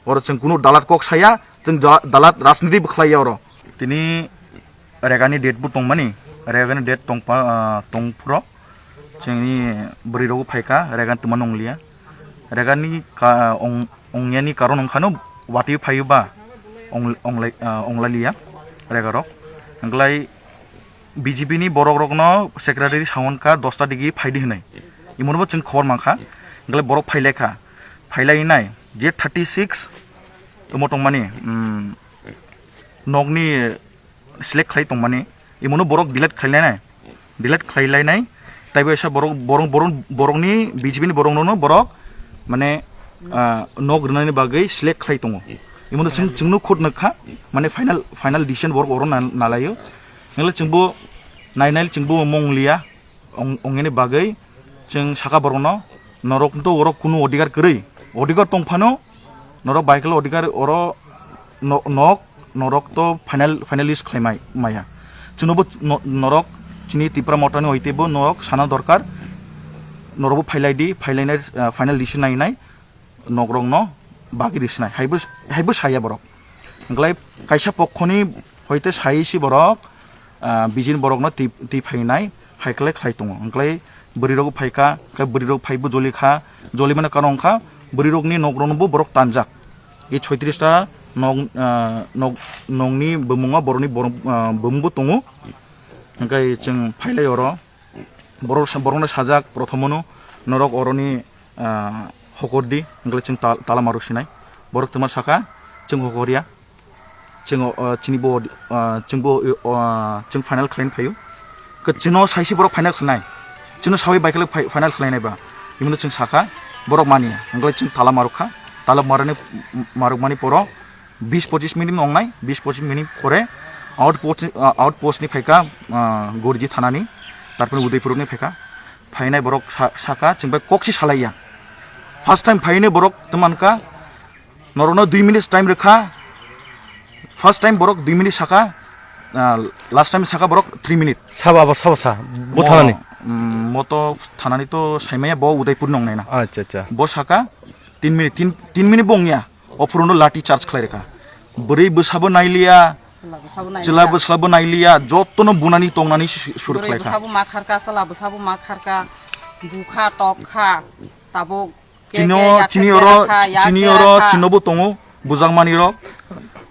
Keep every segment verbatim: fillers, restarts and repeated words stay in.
Oro chwng kunu dalat kok saya, chwng ja-, dalat rajniti bwkhlaiya oro. Tini regani date bo tongmani, regani date tongpa, ah, tongphuru chwngni bwrwi rok phaikha, regani twma nwngliya. Regani ka-, ong-, ongyani karon wngkhano watwi phaiba ong-, onglai-, ah, onglaliya regarok. Hwnklai B J P ni borok rokno secretary sawan ka dosta digi phaidi hwnwi. Imono bo chwng khobor mankha. Hwnklai borok phailaikha. Phailainai je thirty six omo tongmani, um, nokni select khlai tongmani, imono borok delete khlai lainai, delete khlai lainai, taibo esa borok, borok, borok, borokni B J P ni borokno borok mane, ah, nok rwnani bagwi select khlai tongo. Imono chwng, chwngno khud nukha, mane final, final decision borok oro na-, nalaio. Nangla chwngbo nainai chwngbo mong liya. Ong-, ongni bagwi chwng saka borokno, norok to oro kunu odhikar kwrwi, odhikar tong phano norok bai khe odhikar oro no-, nok norok to final, finalist khlai mai maya. Chwngno bo no-, norok chini Tipra Mothani hoite bo norok sana dorkar, norok bo phailai di, phailainai, ah, final decision nainai. Nokrokno bagwi risinai, haibo, haibo saya borok. Hwnklai kaisa pokhoni hoite sai si borok, ah, bijin borokno twi, twi phainai, hai khlai khlai tongo. Hwnklai bwrwirok phaikha, khe bwrwirok phaibo jolikha, jolimani karon wngkha bwrwirokni nokrokno bo borok tanjak. E soitrista nok, ah, nok, nokni bumung o borokni borok, ah, bumung bo tongo. Hwnkhai chwng phailai oro. Borok sa-, borokno sajak, prothomono norok oroni, ah, hokor di, hwnkhai chwng ta-, tala marok sinai. Borok twma saka, chwng hokor ya. Chwng, ah, chini bo, ah, chwng bo, ah, chwng final khlaina phaio. Khe chwngno saisi borok final khlainai. Chwngno sawi bai khe fi-, final khlainai ba. Himno chwng saka, borok mani ya. Hwnkhai chwng tala marok kha. Tala marani, marok mani poro bis pochis minute wngnai, bis pochis minute pore outpost, ah, outpost ni phaikha, ah, Gorji thanani, tarpore Udaipur ni phaikha. Phainai borok sa-, saka chwng bai kok si salaiya. First time phainai borok tongmankha, norokno dui minute time rwkha. First time borok dui minute saka, ah, last time saka borok three minute. Sabo abo sabo sa, bo thanani? Mo-, mm, moto thanani to saimaya bo Udaipur ni wngnai na. Acha, acha. Bo saka tin minute, tin, tin minute bo wngya. O phuru no lathi charge khlai rwkha. Bwrwi bwsabo nailiya, chwla bwsabo nailiya, jotono bunani tongnani su-, suru khlai kha. Bwsabo ma kharka, chwla bwsabo ma kharka, bukha, tokha, tabuk. Chini o, chini oro, chini oro, chinobo tongo, bujakmani rok.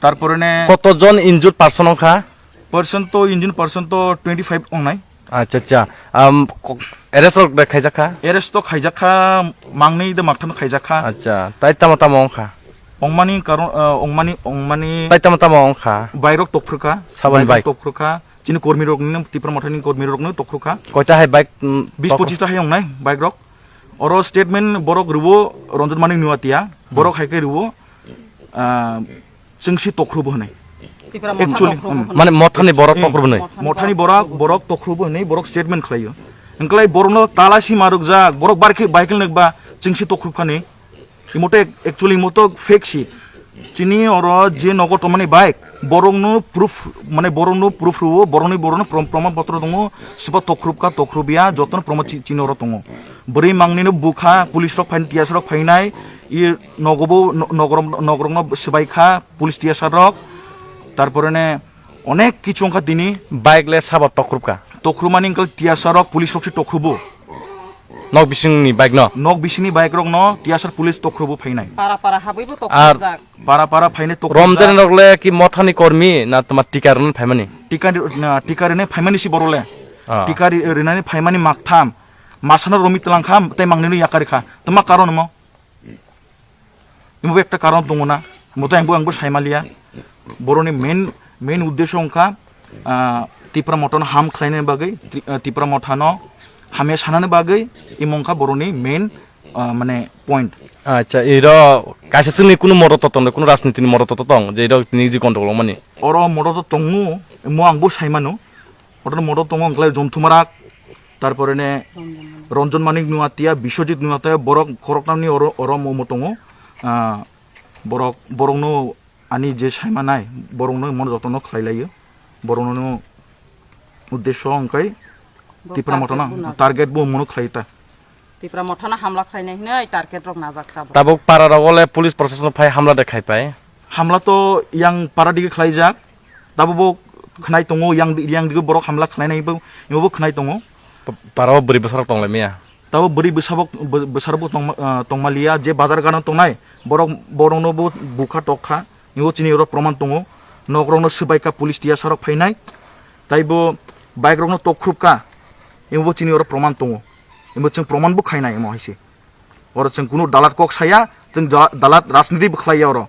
Tarpore ne koto jon injured person wngkha? Person to injured person to twenty five wngnai. Acha, acha. Am, ko-, arrest rok de khaijak kha? Arrest to khaijak kha, mangnwi de maktham khaijak kha. Acha, tai tamo tamo wng kha? Ongmani karon, ah, ongmani, ongmani tai tamo tamo wng kha? Bike rok tokphru kha. Saboni bike rok bike? Tokphru kha. Chini kormi rok ni, Tipra Mothani kormi rok no tokphru kha. Koita hai bike, mm, bis tokphru? Pochis ta hai wngnai bike rok. Oro statement borok rwo Ranjan Manik Nuatia. Borok hai khe rwo, ah, chwngsi tokphru bo hwnwi. Tipra Motha actually, tokphru bo, mm, hwnwi. Mane Mothani borok, eh, tokphru bo hwnwi? Mothani borok, borok tokphru bo hwnwi, borok statement khlaio. Hwnklai borokno tala si marwkjak, borok bar khe bike nokba chwngsi tokphru phani. Imoto ac-, actually imoto fake si. Chini oro je nogo tongmani bike, borokno proof, mane borokno proof rwo, borokni borokno prom-, proman potro tongo, sibo tokhrupka, tokhrupya, jotono proman chi-, chini oro tongo. Bwrwi mangnino bukha, police rok phainai, T S R rok phainai, i nogobo no-, nogrom-, nogrokno swbaikha, police T S R rok, tarpore ne onek kichu wngkha tini. Bike le sabo tokhrupka? Tokhrumani wngkha T S R rok, police rok se tokhrubo. Nok bisingni bike no? Nok bisingni bike rok no T S R police tokhrubo phainai. Para para habwibo ar tokhrupjak. Para para phainai tokhrubo. Romjani rok le ki Mothani kormi na toma tika rwna phaimani? Tika ri-, na, tika rwna phaimani si borok le. Ah. Tika ri-, rwnani phaimani maktham. Masano romwi twlang kha, tei mangnino yakari kha. Toma karon mo? Imo bo ekta karon tongo na, moto ang bo, ang bo sai maliya. Boroni main, main uddesho wngkha, ah, Tipra Mothano ham khlainani bagwi, Tri-, ah, Tipra Mothano hamya sanani bagwi, imo wngkha boroni main, ah, mane point. Acha, iro kaisa chwngni kunu moto to tong, kunu rajniti ni moto to tong, je iro tini je gondogol wngmani? Oro moto to tongo, mo ang bo sai mano. Moto moto tongo, wngkha lai Jontu Marak, tarpore ne Ranjan Manik. Ranjan Manik Nuatia, Biswajit Nuatia, borok khoroknamni oro, oro mo, mo tongo. Ah, borok, borokno ani je saimanai, borokno mo jotono khlai laio. Borokno uddesho wngkha Tipra Mothano target bo mono khlai ta. Tipra Mothano hamla khlainai hinwi target rok najak tabuk. Tabuk para rogo le police proshasano phai hamla de khai pai. Hamla to yang para dige khlaijak. Tabuk bo khnai tongo, yang, yang dige borok hamla khlainai bo, bo khnai tongo. Pa-, para o bwrwi bwsarok tong lai maya. Tabuk bwrwi bwsabok, bw-, bwsarok bo tongma-, ah, tongmaliya, je bazar gana tongnai, borok, borokno bo bukha tokha, bo chini oro proman tongo. Nok rokno swbaikha police tiyasa rok phainai, taibo bike rokno tokhrupkha, bo chini oro proman tongo. Bo chwng proman bo khainai omo hai se. Oro chwng kunu dalat kok saya, chwng ja-, dalat rajniti bo khlaiya oro.